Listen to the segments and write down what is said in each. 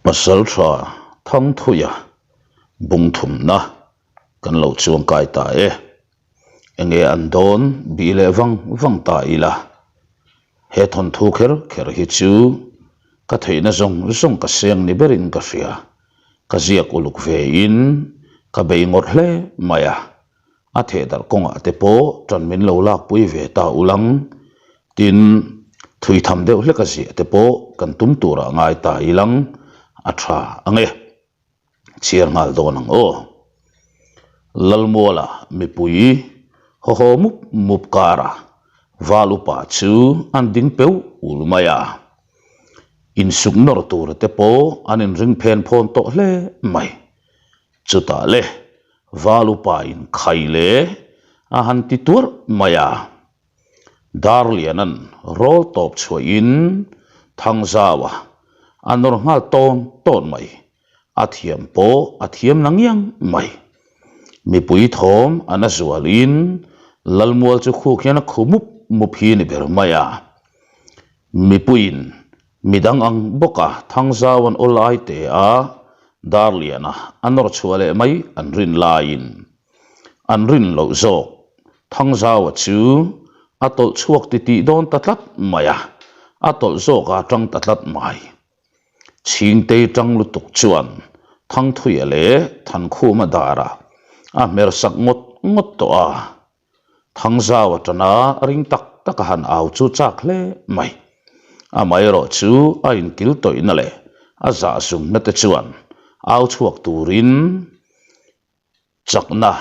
Pasaltha Thangthuia bungthumna kan lo chuangkai ta e. Enge an dawn bih leh vang vang ta ila. He thawnthu kher kher hi chu ka theihna zawng zawng ka seng ni berin ka hria. Ka ziak uluk ve in ka bei ngawrh hle mai a. A thehdarh kawngah te pawh tan min lo lakpui ve ta ulang. Tin, thuitham deuh hlek a ziah te pawh kan tum turah ngai ta ilang a tha ang e. Chhiar nghal dawn ang aw. Lalmuala mipui haw haw mup mup kara val upa chu an ding peu ul mai a. Insuk nawr tur te pawh an inring phen phawn tawh hle mai. Chutah le val upa in khai le a han ti tuarh mai a. Darliana'n rawl tawp chhuahin Thangzaua a nawr nghal tawn tawn mai. A thiam pawh a thiam na ngiang mai. Mipui thawm a na zualin Lalmual chu khuk hian a khu mup mup hi ni ber mai a. Mipuiin midang ang bawka Thangzaua'n aw lai te a Darliana a nawr chhuah leh mai an rin laiin an rin loh zawk Thangzaua chu a tawlh chhuak titih dawn ta tlat mai a, a tawlh zawk a tang ta tlat mai. Chhingtei tang lutuk chuan Thangthuia leh Thankhuma darah a hmer sak ngawt ngawt tawh a. Thangzaua tana ring tak tak a han au chu chak hle mai. Amaherawh chu a inkil tawihna leh a zahzumna te chuan au chhuak turin chakna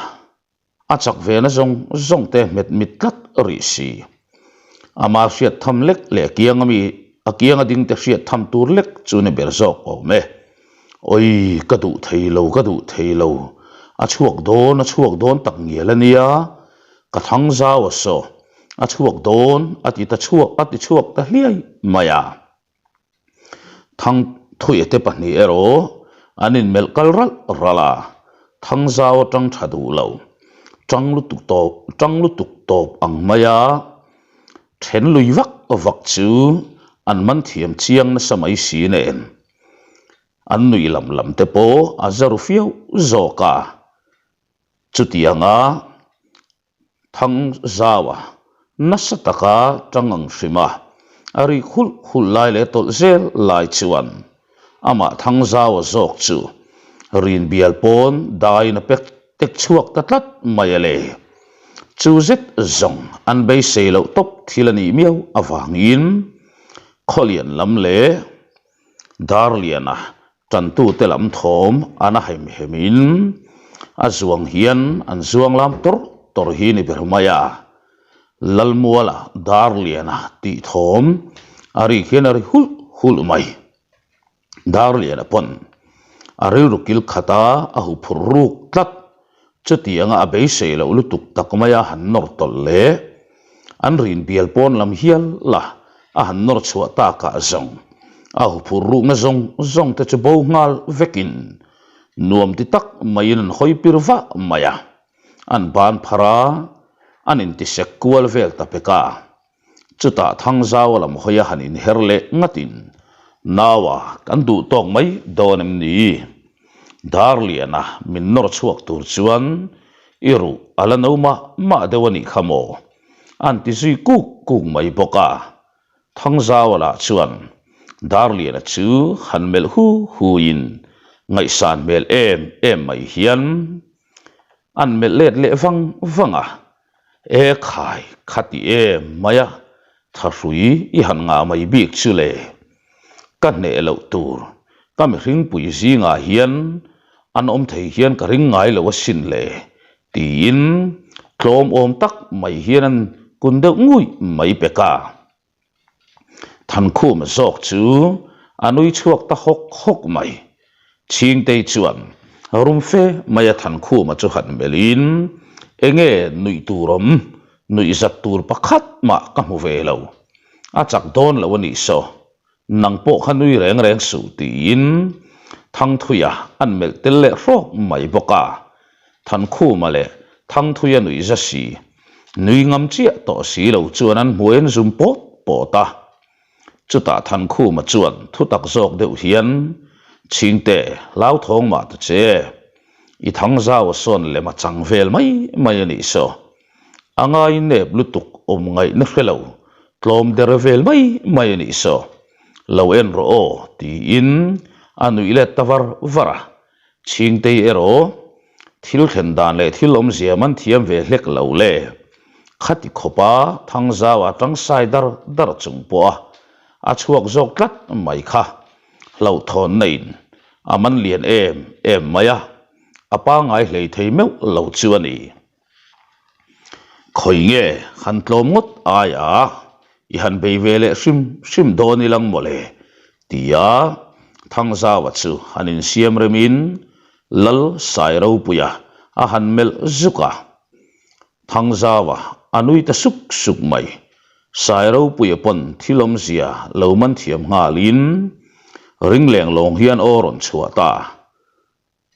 A chak ve na zawng zawng te hmet mit tlat rih si. Ama hriat tham lek leh a kianga mi a kianga ding te hriat tham tur lek chu ni ber zawk awm e. Oi ka duh thei lo ka duh thei lo a chhuak dawn a chhuak dawn tak ngial a nia ka thang zau a saw a chhuak dawn a ti ta chhuak a ti chhuak ta hliai mai a. Thangthuia te pahnih erawh an inmelh kal ralh ralh a, Thangzau atang tha duh lo, tang lutuk tawp tang lutuk tawp ang maia then lui vak vak chu an man thiam chiang nasa mai si nen an nuih lam lam te pawh a za ru fiau zawk a, chutianga Thangzaua nasa taka tang ang hrim a, a rik hulh hulh lai leh tawlh zel lai chuan amah Thangzaua zawk chu rinbial pawn daiin a pek tek chhuak ta tlat mai a le. Chu zet zawng an beisei loh tawp thil a nih miau avangin Khawlian lam leh Darliana Tantute lam thawm an a hem hemin a zuang hian an zuang lam tawrh tawrh hi ni ber mai a. Lalmuala Darliana tih thawm a rik hian a ri hulh hulh mai. Darliana pawn a rilru kil khata a huphurh ruk tlat. Chutianga a beisei loh lutuk tak maia han nawr tawlh leh an rin bial pawn lam hial la a han nawr chhuah takah zawng a huphurh rukna zawng zawng te chu bo nghal vekin nuam ti tak maiin an hawi pir vah mai a, an ban phar a, an intisek kual vel ta pek a. Chutah Thangzau a lam hawi a han inher leh ngatin, Naua, kan duh tawk mai dawn em ni? Darliana min nawr chhuak tur chuan i ruh a la no mah mah deuh a nih kha maw? An ti zui kuk kuk mai bawk a. Thangzau a lah chuan Darliana chu han melh hu huin ngaihsan hmel em em mai hian an melh let leh vang vang a. E khai, khati em mai a, thahrui i han ngah mai bik chu le. Ka hneh loh tur, ka mihringpui zingah hian an awm thei hian ka ring ngai lo asin le, tiin tlawm awm tak mai hian an kun deuh nguih mai pek a. Thankhuma zawk chu a nui chhuak ta hawk hawk mai. Chhingtei chuan rum fe mai a Thankhuma chu han melhin, Enge nuih tur awm, nuih zat tur pakhat mah ka hmu ve lo. A chak dawn lo a nih saw, nang pawh kha nui reng reng suh tiin Thangthuia an melh tel leh hrawk mai bawk a. Thankhuma leh Thangthuia nuih za si, nui ngam chiah tawh si lo chuan an hmuai an zum pawt pawt a. Chutah Thankhuma chuan thutak zawk deuh hian, Chhingte, hlauthawng mah ta che. I Thangzaua sawn lem a chang vel mai mai a nih saw. A ngai nep lutuk awm ngaihna hre lo, tlawm der vel mai mai a nih saw. Lo en rawh aw, tiin a nuih let ta var var a. Chhingtei erawh thil thlen dan leh thil awmzia man thiam ve hlek lo le. Khati khawpa Thangzaua tang sai dar dar chung pawha a chhuak zawk tlat mai kha hlauhthawnna in a man lian em em mai a, a pangngai hlei thei meuh lo chu a ni. Khawi nge han tlawm ngawt aia i han bei ve leh hrim hrim dawn i lang mawle tia Thangzaua chu han insiam remin Lal Sairopuia a han melh zuk a. Thangzaua a nui ta suk suk mai. Sairopuia pawn thil awmzia lo man thiam nghalin ringleng lawng hian aw rawn chhuah ta.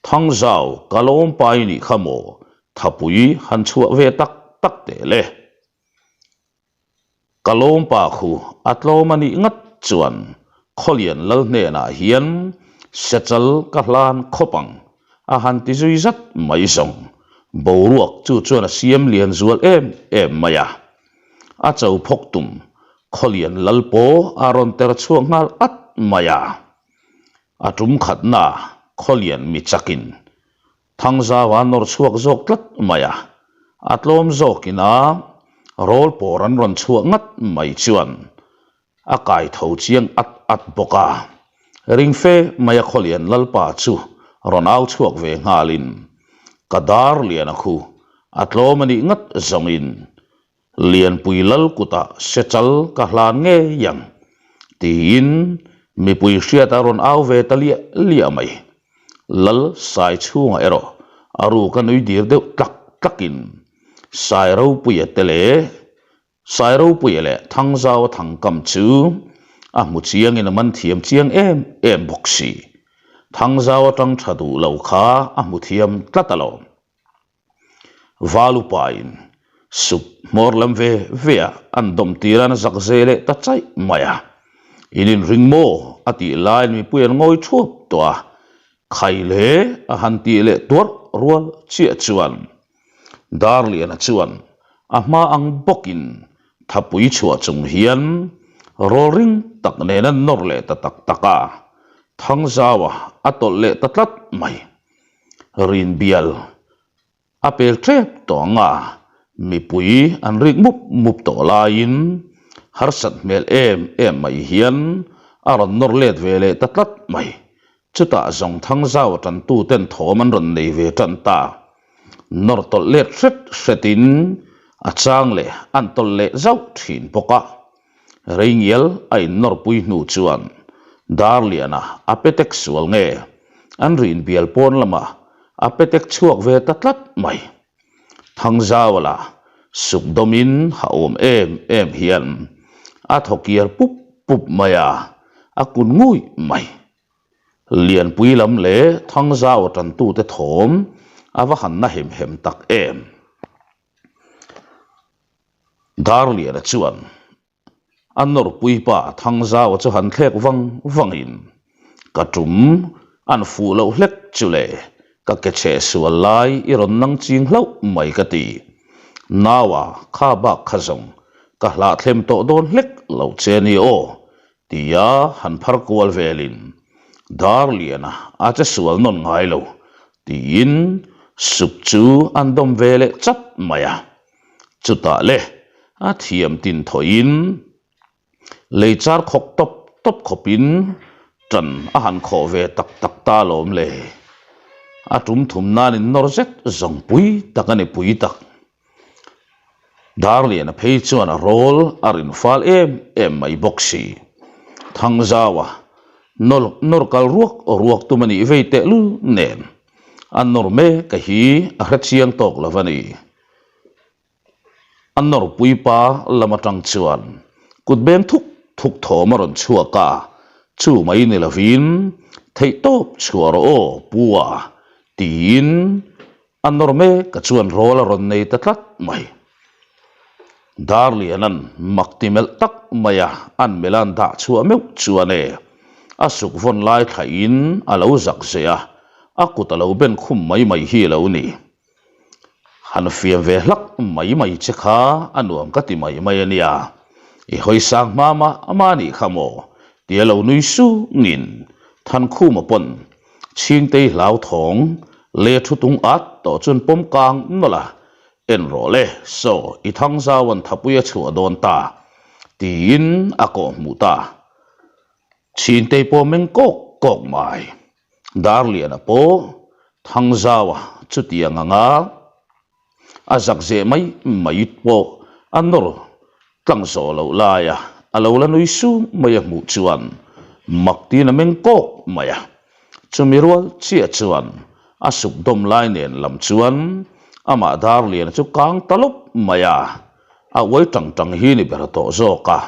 Thangzau, ka lawmpai nih kha maw? Thapui han chhuah ve tak tak teh le. Ka lawmpa khu a tlawm a nih ngat chuan Khawlian lal hnenah hian sechal ka hlan khawp ang a han ti zui zat mai zawng. Boruak chu chuan a siam lian zual em em mai a. A cho phawk tum Khawlian lal pawh a rawn ter chhuak nghal at mai a. A tum khatna khawlian mi chakin Thangzaua nawr chhuak zawk tlat mai a, a tlawm zawkin a rawl pawr an rawn chhuah ngat mai chuan a kai tho chiang at at bawk a. Ring fe mai a khawlian Lalpa chu rawn au chhuak ve nghalin ka dar lian a khu a tlawm a nih ngat zawngin Lianpui lal kutah sechal ka hlan ngei ang, tiin mipui hriat a rawn au ve ta liah liah mai. Lal sai chhungah erawh a ruk a nui dir deuh tlak tlakin Sairopuia te leh Sairopuia leh Thangzaua thangkam chu a hmu chiangin a man thiam chiang em em bawk si. Thangzaua tang tha duh lo kha a hmu thiam tlat alawm. Valupain sup hmawr lam ve ve a an dawm tir a na zak ze leh ta chaih mai a. In inring maw? a tih laiin mipui an ngawi thuap tawh a, khai le a han tih leh tuarh rual chiah chuan Darliana chuan a hma ang bawkin thapui chhuah chung hian rawl ring tak nen an nawr leh ta tak tak a, Thangzaua a tawlh leh ta tlat mai. Rinbial a pel tep tawh ang a, mipui an rik mup mup tawh laiin harsat hmel em em mai hian a rawn nawr let ve leh ta tlat mai. Chutah zawng Thangzau tantuten thawm an rawn nei ve tan ta. Nawr tawlh let hret hretin a chang leh an tawlh leh zauh thin bawk a. Reingial a innawrpui hnu chuan Darliana a petek sual nge an rinbial pawn lamah a petek chhuak ve ta tlat mai. Thangzauala suk dawmin ha awm em em hian a thaw kiar pup pup mai a, a kun nguih mai. Lianpui lam leh Thangzaua tantute thawm a va han na hem hem tak em. Darliana chuan a nawrpui pa Thangzaua chu han thlek vang vangin, Ka tum an fuh loh hlek chu le, ka ke chhe sual lai i rawn nang ching hlauh mai ka ti. Naua kha bak kha zawng ka hlahthlem tawh dawn hlek lo che ni aw, tia han phar kual velin Darliana a che sual nawn ngai lo tiin sup chu an dawm ve leh chat mai a. Chutah le a thiam tin thawhin lei char khawk tawp tawp khawpin tan a han khawh ve tak tak ta alawm le. A tum thum nan in nawr zet zawng pui tak a ni pui tak. Darliana phei chuan a rawl a rin fal em em mai bawk si. Thangzaua nawr nawr kal ruak ruak tum a nih vei tehlul nen a nawr mek a hi a hre chiang tawk lo a ni. A nawrpui pa lam atang chuan kut beng thuk thuk thawm a rawn chhuak a, chu mai ni lovin theihtawp chhuah rawh aw pu a tiin A nawr mek a chuan rawl a rawn nei ta tlat mai. Darliana'n mak ti melh tak mai a an melh an dah chhuah meuh chuan e. A suk vawn lai thlahin a lo zak zeh a, a kut a lo ben khum mai mai hi a lo ni. Han fiam ve hlak mai mai che kha a nuam ka ti mai mai a nia. I hawi sang hma mah mah nih kha maw? tia lo nui sungin Thankhuma pawn Chhingtei hlauthawng le thu tung at tawh chuan pawm kang nawlh a, En rawh le, saw i Thangzauan thapui a chhuah dawn ta, tiin a kawh hmuh ta. Chhingtei pawh meng kawk kawk mai. Darliana pawh Thangzaua chutiang anga a zak zeh mai mai pawh a nawr tlang zawh loh laia a lo la nui sung mai a hmuh chuan mak tiin a meng kawk mai a. Chumi rual chiah chuan a suk dawm lai nen lam chuan amah Darliana chu kang ta lawp mai a, a uai tang tang hi ni ber tawh zawk a.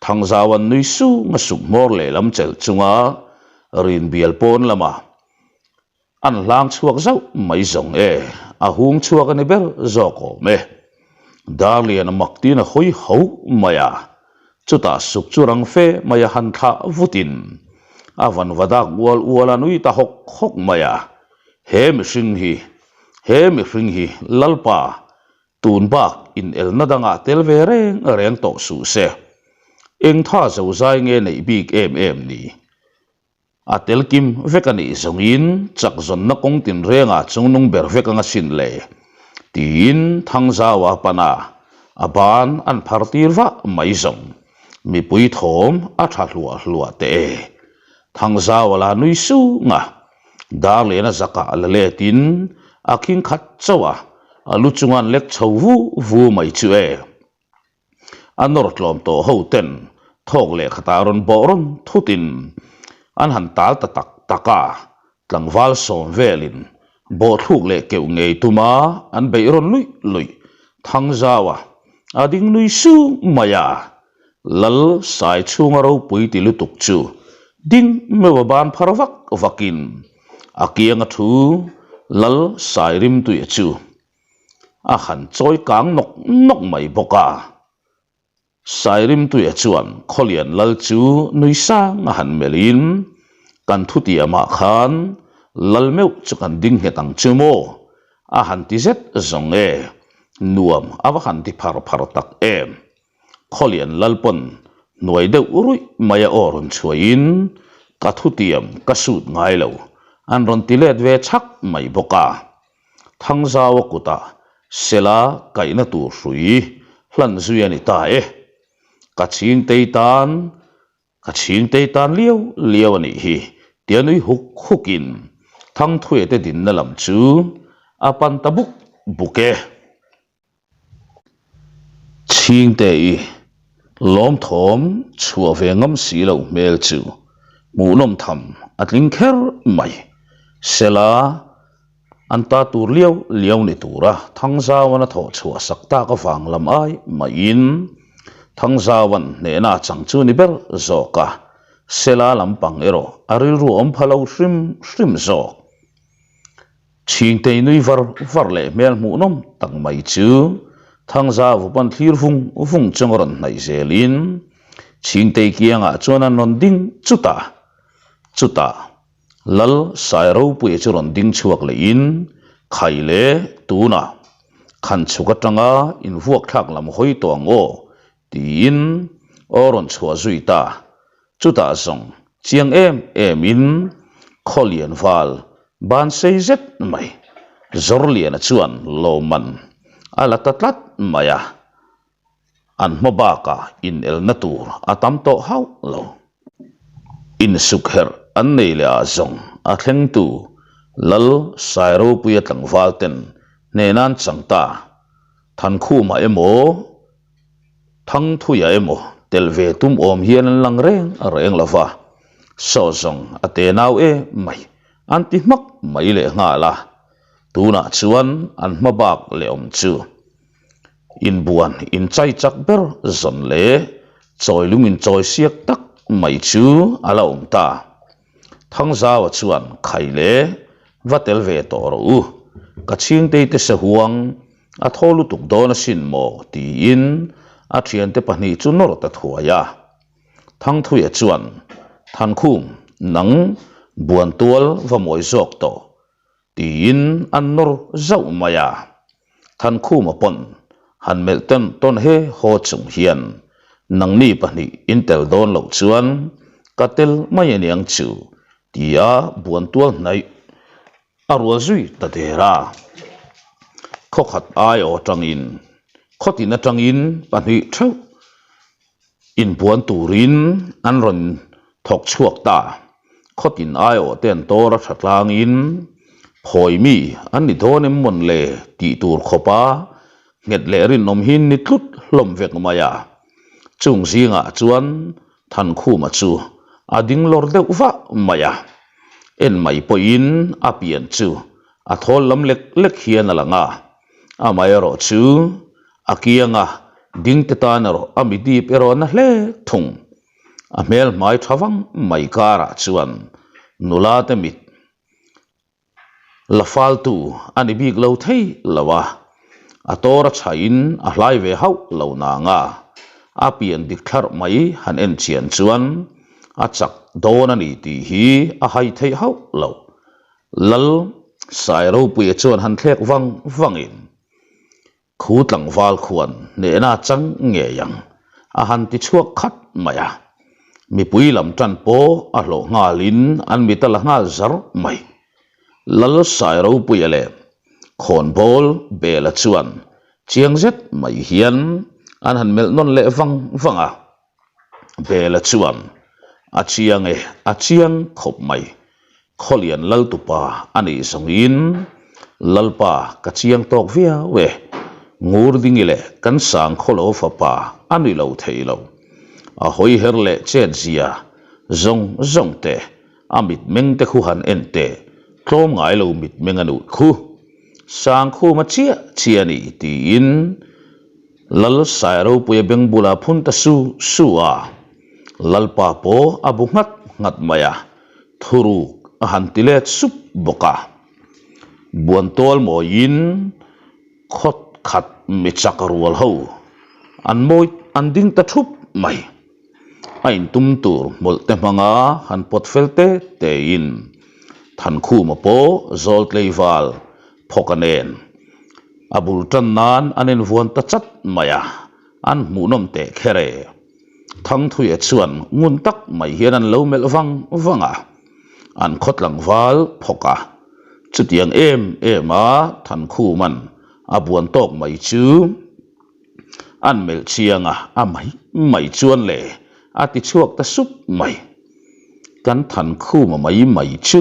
Thangzauan nui sung a suk hmawr lehlam chelh chunga Rinbial pawn lama an hlang chhuak zauh mai zawng e, a hung chhuak a ni ber zawk awm e. Darlian a mak tiin a hawi ho mai a, chutah suk chu rang fe mai a han thlah vutin a van va dak ual ual a nui ta hawk hawk mai a, he mihring hi, he mihring hi Lalpa Tun bak inelna dangah tel ve reng reng tawh suh se. Eng tha zozai nge neih bik em em ni? A tel kim vek a nih zawngin chak zawnna kawng tinrengah chungnung ber vek anga sin le? Tiin Thangzaua pan a, a ban an phar tir vah mai zawng. Mipui thawm a tha hluah hluah teh e. Thangzaua la nui sung a, Darliana zakah la letin a khing khat chauh a, a lu chunga an lek chho vu vu mai chu e. A nawr tlawm tawh ho ten thawk leh khatah rawn bawh rawn thutin an han tal ta tak tak a, tlangval sawm velin bawhthluk leh keuh ngei tuma an beih rawn luih luih Thangzaua a ding nui sung mai a. Lal sai chhunga ropui ti lutuk chu ding meuh a ban phar vak vakin a kianga thu Lal sai rimtuia chu a han chawi kang nawk nawk mai bawk a. Sai rimtuia chuan Khawlian Lal chu nui sang a han melhin kan thutiamah khan Lal meuh chu kan ding nghet ang chu maw a han ti zet zawng e, nuam a va han ti phar phar tak em. Khawlian Lalpawn hnuai deuh ruih mai a aw rawn chhuahin ka thutiam ka sut ngai lo an rawn ti let ve chhak mai bawk a. Thangzaua kutah Sela kaihna tur hrui hlan zui a ni ta e. Ka chhingtei tan Ka chhingtei tan liau liau a nih hi, tia nui huk hukin Thangthuia te dinna lam chu a pan ta buk buk e. Chhingte i lawmthawm chhuah ve ngam si lo hmel chu hmuhnawm tham a tling kher mai. Sela an ta tur liau liau ni tura Thangzauan a thawh chhuah sak tak avang lam ai maiin Thangzauan hnehna a chang chu ni ber zawk a, Sela lampang erawh a rilru awm pha lo hrim hrim zawk. Chhingtei nui var var leh hmel hmuhnawm tak mai chu Thangza vupan thlir vung vung chung a rawn hnaih zelin Chhingtei kiangah chuan an rawn ding chut a, chutah Lal Sairopuia chu rawn ding chhuak lehin Khai leh tunah khan chhuk atanga invuak thlak lam hawi tawh ang aw tiin aw rawn chhuah zui ta. Chutah zawng chiang em em in Khawlian val ban sei zet mai Zawrliana chuan lawmman a la ta tlat mai a, an hma bakah inelna tur a tam tawh hauh lo. Insukherh an nei leh ah zawng a thlengtu Lal Sairopuia tlangval ten hnehna an chang ta, Thankhuma emaw, Thangthuia emaw tel ve tum awm hian an lang reng reng lo va, saw zawng a te nau em mai an ti hmak mai leh nghal a, tunah chuan an hma bak leh awm chu inbuan inchai chak ber zawn leh chawi lung inchawi siak tak mai chu a la awm ta. Thangzaua chuan khai leh va tel ve tawh rawh u, ka chhingtei te sahuang A thaw lutuk dawn asin maw? tiin a thiante pahnih chu nawr ta thuai a. Thangthuia chuan. Thankhum, nang buantual va mawi zawk tawh, tiin an nawr zauh mai a. Thankhuma pawn han melh tawn tawn he haw chung hian, Nangni pahnih in tel dawn loh chuan ka tel mai aniang chu, tia buantual hnaih a rual zui ta der a. Khawkhat aiawh atangin, khawtin atangin pahnih theuh Inpuan turin an rawn thawk chhuak ta. Khawtin aiawh te an tawr a tha tlangin phawi mi an ni dawn em mawn le tih tur khawpa nghet leh rinawm hi ni tlut hlawm vek mai a. Chung zingah chuan Thankhuma chu a ding lawr deuh vah mai a. En mai pawhin a pian chu a thawl lam lek lek hian a lang a. Amaherawh chu a kianga dingte tan erawh a mi dip erawh na hle thung. A hmel hmai tha vang mai karah chuan nula te mit la faltu a ni bik lo thei lo a, a tawr a chhain a hlai ve hauh lo nang a, a pian dik thlarh mai han en chian chuan a chak dawn a ni tih hi a hai theih hauh lo. Lal Sairopuia chuan han thlek vang vangin Khu tlangval khuan hnehna chang ngei ang a han ti chhuak khat mai a. Mipui lam tan pawh a hlawh nghalin an mit a la nghal zar mai. Lal Sairopuia leh Khawnbawl Bela chuan chiang zet mai hian an han melh nawn leh vang vang a. Bela chuan, A chiang e, a chiang khawp mai. Khawlian Laltupa a nih zawngin, Lalpa ka chiang tawk viau e, Ngurdingi leh kan sang khawlo fapa a ni lo thei lo. A hawi her leh chet zia zawng zawng te, a mitmeng te khu han en teh, tlawm ngai lo mitmeng a nuih khu. Sangkhuma chiah chiah a ni tiin, Lal Sairopuia beng bulah phun ta su su a, Lalpa pawh a bu nghat nghat mai a, thuruk a han ti let sup bawk a. Buantual mawiin khawt khat mi chak rual ho an mawi an ding ta thup mai. A intum tur hmawlh te hmanga han pawt fel te tein Thankhuma pawh Zawltleival phawka nen A bul tan nan an invuan ta chat mai a, an hmuhnawm teh kher e. Thangthuia chuan ngun tak mai hian an lo melh vang vang a, an khaw tlangval phawk a. Chutiang em em a Thankhuman a buan tawk mai chu an melh chiang a, a mai mai chuan le a ti chhuak ta sup mai. Kan Thankhuma mai mai chu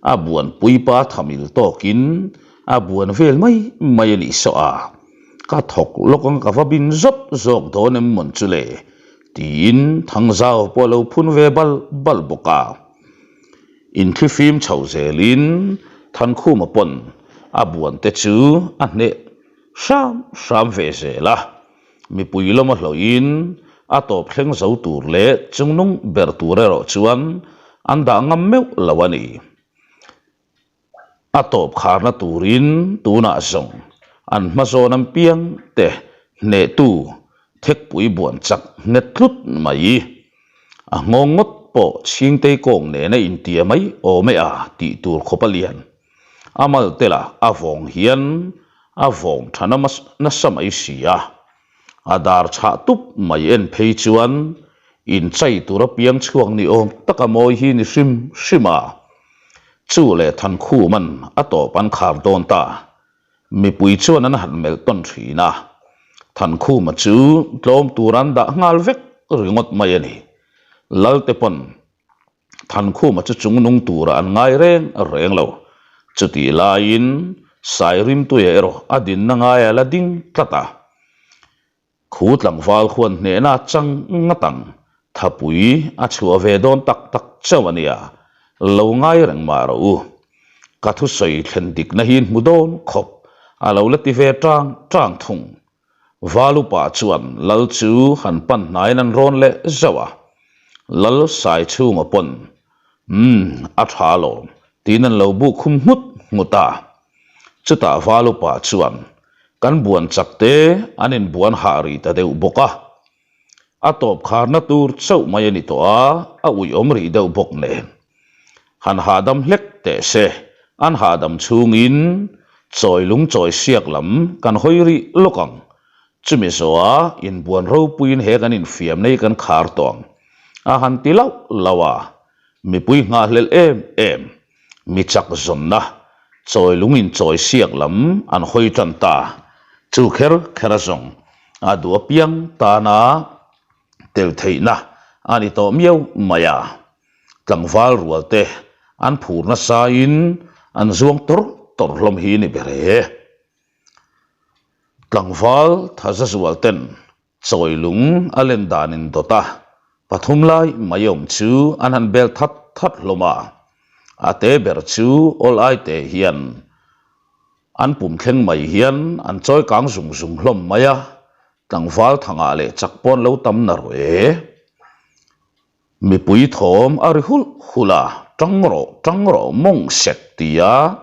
a buanpuipa thamil tawkin a buan vel mai mai a nih sawh a, ka thawk lawk ang ka va bin zawt zawk dawn em mawn chu le tiin Thangzau pawh a lo phun ve bal bal bawk a. Inthlifim chho zelin Thankhuma pawn a buan te chu a hneh hram hram ve zel a. Mipui lawma hlawhin a tawp thleng zo tur leh chungnung ber tur erawh chuan an dah ngam meuh lo a ni. A tawp kharna turin tunah zawng an hma zawn an piang te hnehtu thekpui buan chak nghet tlut mai. A nghawng ngawt pawh chhingtei kawng nena intia mai awm e a tih tur khawp a lian. A mal tela a vawng hian a vawng tha nasa mai si a, a dar chhah tup mai en phei chuan inchei tur a piang chhuak ni awm taka mawi hi ni hrim hrim a. Chu leh Thankhuman a tawp an khar dawn ta. Mipui chuan an han melh tawn thin a, Thankhuma chu tlawm tur an dah nghal vek ringawt mai a ni. Lalte pawn Thankhuma chu chungnung turah an ngai reng reng lo. Chutih laiin Sairimtuia erawh a dinna ngaia la ding tlat a. Khu tlangval khuan hnehna chang ngat ang, thapui a chhuah ve dawn tak tak chauh a nia, lo ngai reng mah rawh u. Ka thusawi thlen dikna hi hmu dawn khawp a lo la ti ve tang tang thung. Valupa chuan Lal chu han pan hnaiin an rawn leh zauh a, Lal Saichhunga pawn, Umm, a tha alawm, tiin an lo buk khum nghut nghut a. Chutah Valupa chuan, Kan buan chak te an inbuan hah rih ta deuh bawk a. A tawp kharna tur chauh mai a ni tawh a, a uiawm rih deuh bawk nen. Han hahdam hlek teh se, an hahdam chhungin chawi lung chawi siak lam kan hawi rih lawk ang. Chumi zawha inbuan ropuiin he kan infiamna hi kan khar tawh ang. A han ti lauh lauh a, mipui nghahhlelh em em. Mi chak zawnna, chawi lung in chawi siak lam an hawi tan ta. Chu kher kher a zawng, a duh apiang tana tel theihna a ni tawh miau mai a. Tlangval rual te an phur nasa in an zuang tawr tawr hlawm hi ni ber e. Tlangval thaza zual ten Chawi lung a len dan in dawt a, pathum lai mai awm chu an han bel that that hlawm a. A te ber chu awl ai te hian an pum thleng mai hian an chawi kang zung zung hlawm mai a, tlangval thangah leh chak pawn lo tam na rawh e. Mipui thawm a ri hulh hulh a, Tang rawh, tang rawh, mawng sek tia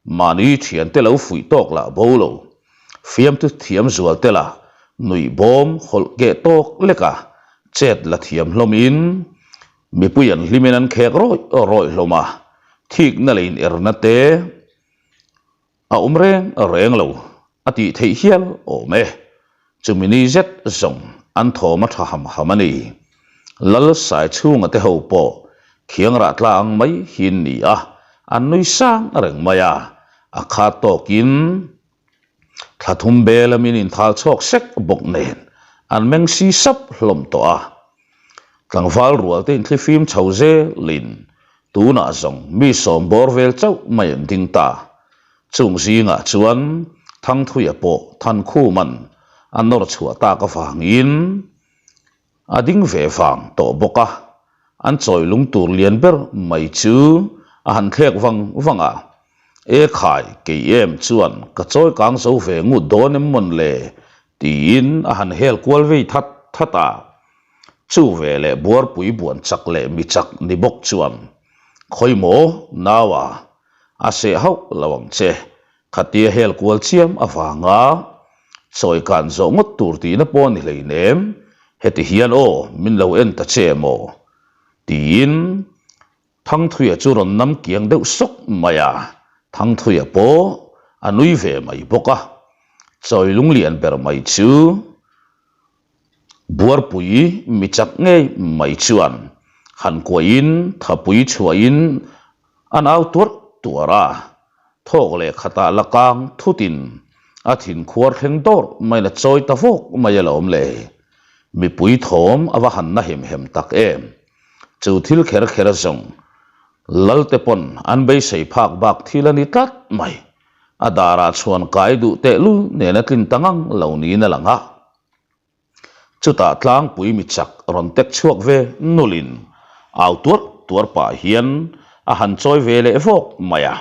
mahni thiante lo fuih tawk lah bo lo. Fiamthu thiam zual te lah nuih bawm hawlh keh tawk lek a, chet la thiam hlawmin mipui an hlimin an khek rawih rawih hlawm a, thikna leh inerna te A awm reng reng lo a tih theih hial awm e. Chumi ni zet zawng an thawm a tha ham ham a ni. Lal Saichhunga te ho pawh khiang rah tla ang mai hi an ni a, an nui sang reng mai a, a khat tawkin thla thum bel a min inthal chhawk sek bawk nen an meng si sap hlawm tawh a. Tlangval rual te inthlifim chho zelin Tunah zawng mi sawm bawr vel chauh mai an ding ta. Chung zingah chuan Thangthuia pawh Thankhuman a nawr chhuah tak avangin a ding ve vang tawh bawk a, an chawi lung tur lian ber mai chu a han thlek vang vang a. E khai, kei em chuan ka chawi kang zo ve ngut dawn em mawn le? tiin a han hel kual vei that that a. Chu ve leh buarpui buan chak leh mi chak ni bawk chuan, Khawi maw, naua, a seh hauh lo ang che, khatia hel kual chiam avanga chawi kan zawh ngawt tur tihna pawh ni hleinem, heti hian aw min lo en ta che maw? tiin Thangthuia chu rawn nam kiang deuh sawk mai a, Thangthuia pawh a nui ve mai bawk a, chawi lunglian ber mai chu Buarpui mi chak ngei mai chuan han kuahin thapui chhuahin an au tuarh tuarh a, thawk leh khatah la kang thutin a thin khuar thleng dawrh maiin a chawi ta vawk mai alawm le. Mipui thawm a va han na hem hem tak em. Chu thil kher kher zawng Lalte pawn an beisei phak bak thil a ni tlat mai. A darah chhuan kai duh tehlul nen a tlin ta ngang lo niin a lang a. Chutah tlangpui mi chak rawn tek chhuak ve nulin au tuar tuar pah hian a han chawi ve leh vawk mai a.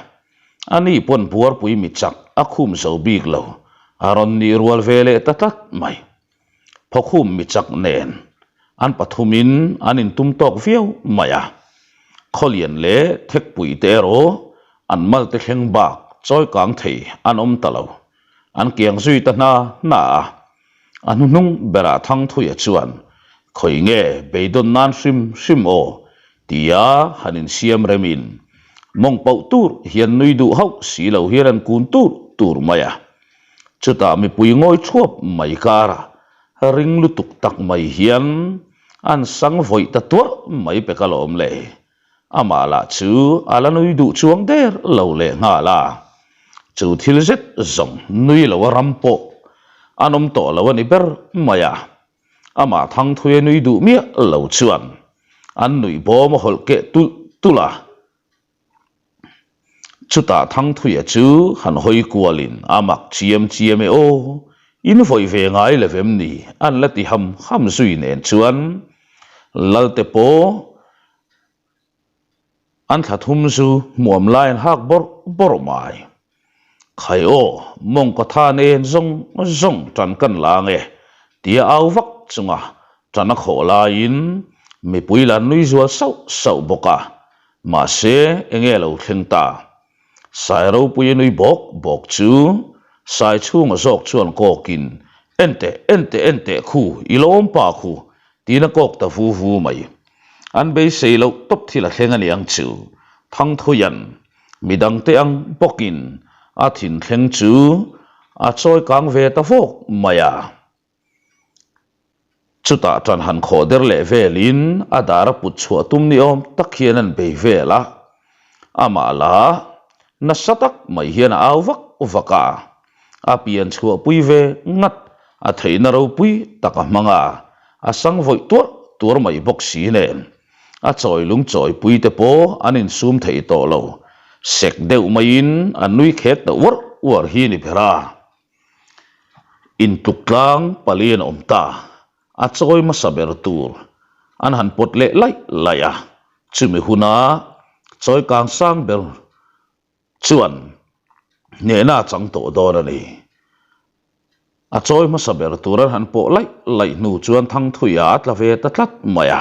Ani pawn buarpui mi chak a khum zo bik lo, a rawn nih rual ve leh ta tlat mai. Phawkhum mi chak nen an pathumin an intum tawk viau mai a. Khawlian leh thekpui te erawh an malte thleng bak chawi kang thei an awm ta lo. An kiang zui ta hna hna a. A hnuhnung berah Thangthuia chuan, Khawi nge beidawn nan hrim hrim aw? tia han insiam remin mawng pauh tur hian nui duh hauh si lo hian an kun tur tur mai a. Chutah mipui ngawi thuap mai karah ring lutuk tak mai hian an sang vawih ta tuarh mai pek alawm le. Amah lah chu a la nui duh chuang der lo leh nghal a, chu thil zet zawng nui lo a ram pawh an awm tawh lo a ni ber mai a. Amah Thangthuia nui duh miah lo chuan an nuih bawm a hawlh keh tulh tulh a. Chutah Thangthuia chu han hawi kualin a mak chiam chiam e aw, in vawih ve ngai lo em ni an la ti ham ham zui nen chuan Lalte pawh An thla thum chu hmuam lai an hak bawrh bawrh mai. Khai aw, mawngkaw tha nen zawng zawng tan kan la ange tia au vak chunga tan a khawh laiin mipui la nui zual sauh sauh bawk a, mahse enge lo thleng ta? Sai ropui a nui bawk bawk chu sai chhunga zawk chuan kawkin, Enteh, enteh, enteh khu, i lawm pa khu! Tiin a kawk ta vu vu mai. An beisei loh tawp thil a thleng a niang chu. Thangthuian midangte ang bawkin a thinthleng chu a chawi kang ve ta vawk mai a. Chutah ṭan han khawh der leh velin a dar a put chhuah tum ni awm tak hian an bei vel a, amah la nasa tak mai hian a au vak vak a, a pian chhuah pui ve ngat, a theihna ropui tak a hmang a, a sang vawih tuar tuar mai bawk si nen a chawi lung chawi pui te pawh an insum thei tawh lo, sek deuh maiin an nui khek ta uar uar hi ni ber a. Intluk tlang pali an awm ta, a chawi hmasa ber tur an han pawt leh laih laih a, chumi huna chawi kang sang ber chuan hnehna a chang tawh dawn a ni. A chawi hmasa ber tur an han pawh laih laih hnu chuan Thangthuia a tla ve ta tlat mai a,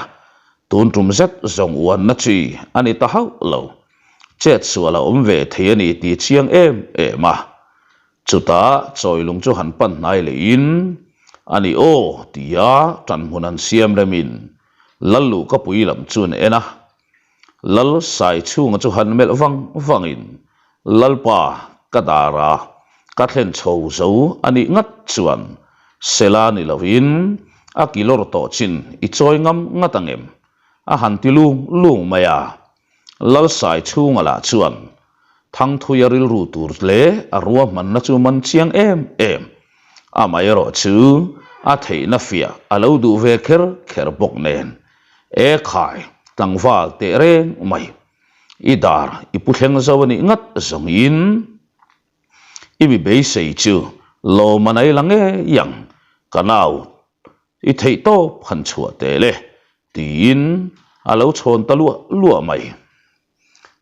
tun tum zet zawng uanna chi a ni ta hauh lo. Chet sual a awm ve thei a ni tih chiang em em a, Chutah Chawilung chu han pan hnai lehin, A ni aw, tia ṭanhmun an siam remin Lal Luhkapui lam chu an en a. Lal Saichhunga chu han melh vang vangin, Lalpa, ka dara ka thlen chho zo a nih ngat chuan Sela ni lovin a kilawr tawh chin i chawi ngam ngat ang em? a han ti lung lung mai a. Lalsai chhunga lah chuan Thangthuia rilru tur leh a ruahmanna chu man chiang em em. Amaherawh chu a theihna fiah a lo duh ve kher kher bawk nen, E khai, tlangval teh reng mai. I dar i pu thleng zo a nih ngat zawngin i mi beisei chu lawm a nei la ngei ang, ka nau I theih tawp han chhuah tel e, tiin a lo chhawn ta luah luah mai.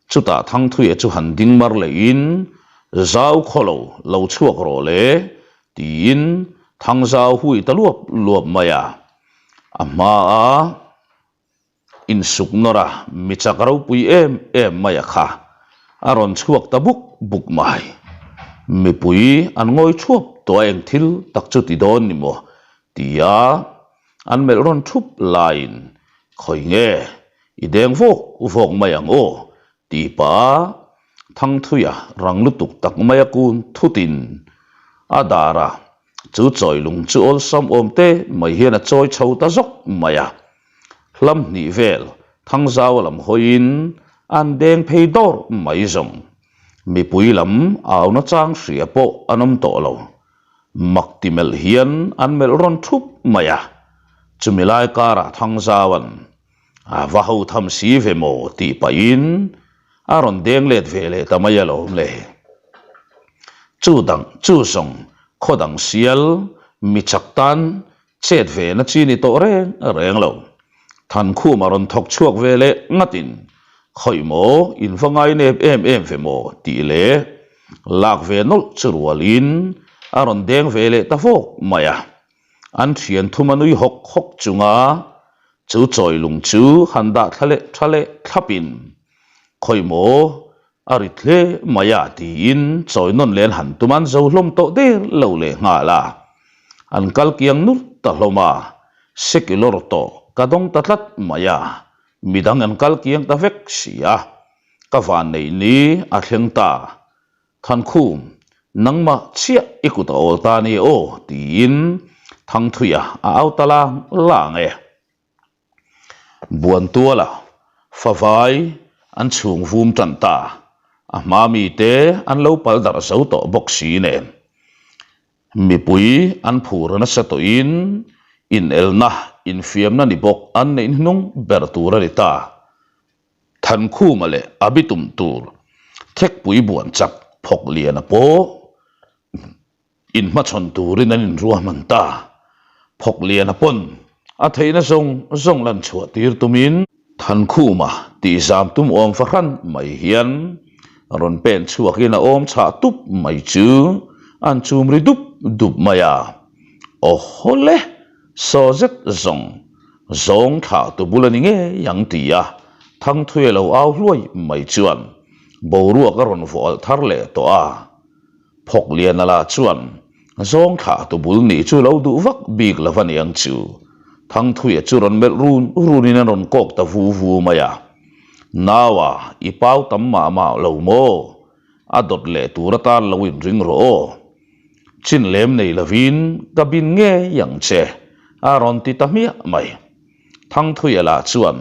Chutah Thangthuia chu han ding mar lehin, Zau khaw lo, lo chhuak rawh le, tiin Thangzau hui ta luap luap mai a. A hmaa. Insuk nawr a, mi chak ropui em em mai a kha a rawn chhuak ta buk buk mai. Mipui an ngawi thuap tawh a eng thil tak chu ti dawn ni maw tia an melh rawn thup laiin khawi nge i deng vawk vawk mai ang aw tih pah Thangthuia rang lutuk tak mai a kun thutin a dar a, chu chawilung chu awlsam awm te mai hian a chawi chho ta zawk mai a. Hlam hnih vel Thangzau lam hawiin an deng phei dawr mai zawng. Mipui lam au nachang hria pawh an awm tawh lo. Mak ti melh hian an melh rawn thup mai a, chumi lai karah Thangzauan A va ho tham si ve maw tih pahin a rawn deng let ve leh ta mai alawm le. Chu dang chu zawng khaw dang sial mi chak tan chet ve na chi ni tawh reng reng lo. Thankhuma rawn thawk chhuak ve leh ngatin khawi maw in va ngai nep em em ve maw tih leh lak ve nawlh chu rualin a rawn deng ve leh ta vawk mai a. An thian thum a nui hawk hawk chunga chu chawi lung chu han dah thla leh tha leh thlapin khawi maw a rit hle mai a tiin chawi nawn leh an han tum a, an zo hlawm tawh der lo leh nghal a. An kal kiang nulh ta hlawm a, secular tawh ka dawng ta tlat mai a, midang an kal kiang ta vek si a, ka vanneih ni a thleng ta. Thankhum, nangmah chiah i kut a awl ta a ni aw, tiin Thangthuia a au ta lang lang e. Buantuala favai an chhung vum tan ta, a hma mite an lo pal darh zo tawh bawk si nen. Mipui an phur nasa tawhin inelna, infiamna ni bawk an neih hnung ber tur a ni ta. Thankhuma leh a bitum tur Thekpui buan chak phawk liana pawh inhmachhawn turin an inruahman ta. Phawk liana pawn a theihna zawng zawng lan chhuah tir tumin Thankhuma tihzam tum awm fahran mai hian rawn pen chhuakin a awm chhah tup mai chu an chum ri dup dup mai a. Aw hawle! Saw zet zawng zawng thlah tu bul a ni ngei ang ti a, Thangthuia lo au hluai mai chuan boruak a rawn vawh alh thar leh tawh a. Phawkliana lah chuan zawng thlah tu bul nih chu lo duh vak bik lo a niang chu. Thangthuia chu rawn melh run runin a rawn kawk ta vu vu mai a. Naua, i pau tam mah mah lo maw? A dawt leh tur atan lo inring rawh aw. Chin lem nei lovin ka bin ngei ang che, a rawn ti ta hmiah mai. Thangthuia lah chuan,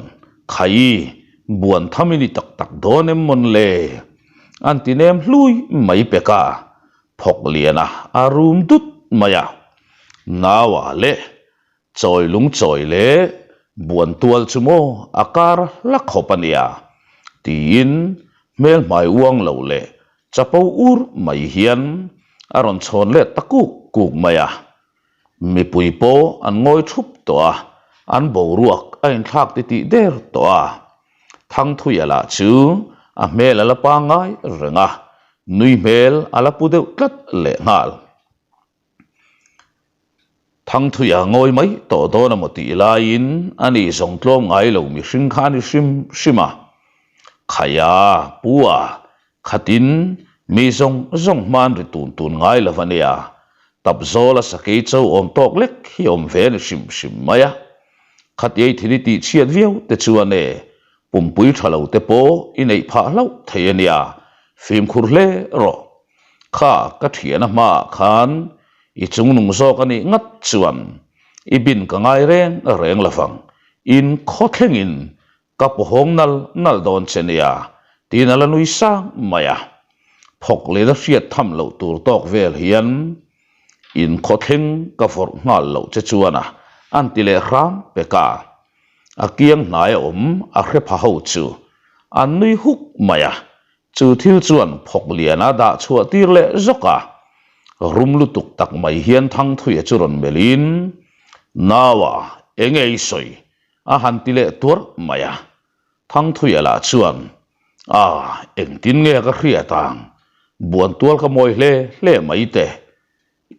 Khai, buan tham i ni tak tak dawn em mawn le? An ti nem hlui mai pek a, phawk liana a rum dut mai a. Naua leh chawi lung chawi leh buan tual chu maw a kar hla khawp a nia, tiin hmel hmai uang lo leh chapo ur mai hian a rawn chhawn let ta kuk kuk mai a. Mipui pawh an ngawi thup tawh a, an boruak a inthlak titih der tawh a. Thangthuia lah chu a hmel a la pangngai reng a, nui hmel a la pu deuh tlat lehnghal. Thangthuia ngawi mai tawh dawn a maw tih laiin a ni zawng tlawm ngai lo mihring kha a ni hrim hrim a. Khaia, Pu a, Khatin mi zawng zawng hman ri tun tun ngai lo a nia, tap zawla sakei cho awm tawk lek hi awm ve a ni hrim hrim mai a. Khatiai thil i tih chhiat viau te chuan e, pumpui tha lo te pawh i neih phah hlauh thei a nia, fimkhur hle rawh. Kha ka thian a hmaah khan i chungnung zawk a nih ngat chuan i bin ka ngai reng reng lovang, in khaw thlengin Ka pawhawng nal nal dawn che nia, tiin a la nui sang mai a. Phawk leh la hriat tham loh tur tawk vel hian in khawthleng ka vawrh nghal loh che chuan a an ti leh hram pek a. A kiang hnai a awm a hre pha ho chu an nui huk mai a. Chu thil chuan phawk lian a dah chhuah tir leh zawk a. Rum lutuk tak mai hian Thangthuia chu rawn melhin, Naua, enge i sawi? A han ti leh tuarh mai a. Thangthuia lah chuan, A, engtin nge ka hriat ang? Buantual ka mawi hle hle mai te.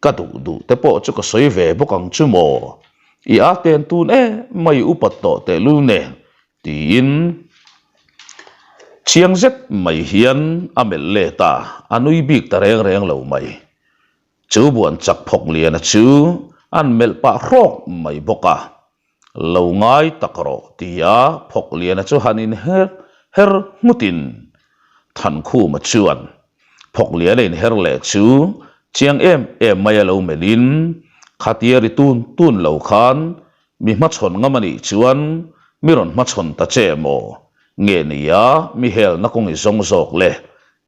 Ka duh duh te pawh chu ka sawi ve bawk ang chu maw? I a ten tun em mai upat tawh tehlul nen, tiin chiang zet mai hian a melh let a, a nui bik ta reng reng lo mai. Chu buan chak phawk liana chu an melh pah hrawk mai bawk a. Lo ngai tak rawh tia Phawkliana chu han inher her nghutin Thankhuma chuan Phawkliana inher leh chu chiang em em mai a lo melhin khatia ri tun tun lo khan mi hmachhawn ngam a nih chuan mi rawn hmachhawn ta che maw nge nia mi helna kawng i zawng zawk le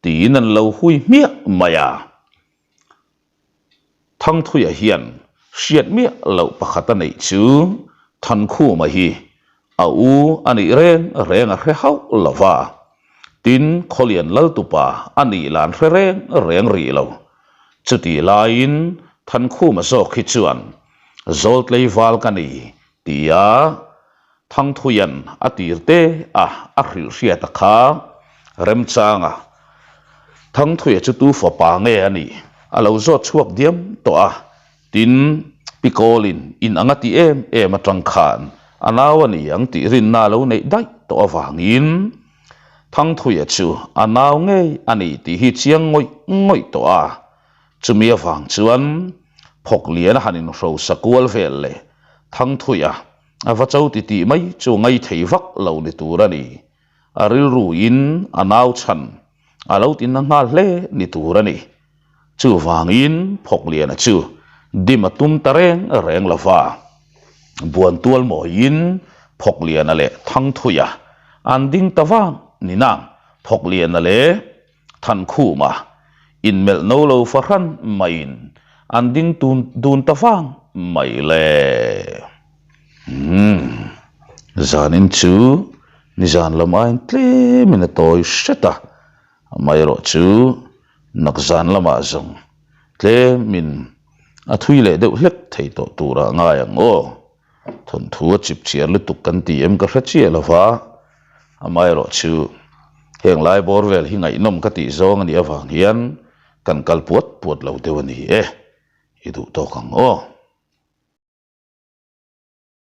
tiin an lo hui hmiah mai a. Thangthuia hian hriat miah loh pakhat a neih chu Thankhuma hi a u a nih reng reng a hre hauh lo va, tin Khawlian Laltupa a nih lah an hre reng reng rih lo. Chutih laiin Thankhuma zawk hi chuan Zawltleival ka ni tia Thangthuian a tir te a a hrilh hriat a kha remchanga Thangthuia chu tu fapa nge a nih a lo zawt chhuak diam tawh a, tin Pikawlin in ang a ti em em atang khan a nau a ni ang tih rinna a lo neih daih tawh avangin Thangthuia chu a nau ngei a ni tih hi chiang ngawih ngawih tawh a, chumi avang chuan Phawkliana han inhrosa kual vel leh Thangthuia A va cho ti tih mai chu ngai thei vak lo ni tur a ni. A rilru in a nau chhan a lo ti na nghal hle ni tur a ni. Chuvangin Phawkliana chu dim a tum ta reng reng lo va. Buantual mawiin Phawkliana leh Thangthuia an ding ta vang ni nang Phawkliana leh Thankhuma inmelh no lo fahran maiin an ding tun dun ta vang mai le. Umm, zanin chu nizan lam aiin tlemin a tawi hret a, amaherawh chu nak zan lamah zawng tlemin a thui leh deuh hlek thei tawh turah ngai ang aw. Thawnthu a chip chiar lutuk kan ti em ka hre chiah lo va, amaherawh chu heng lai bawr vel hi ngaihnawm ka tih zawng a nih avang hian kan kal puat puat lo deuh a ni e, i duh tawk ang aw.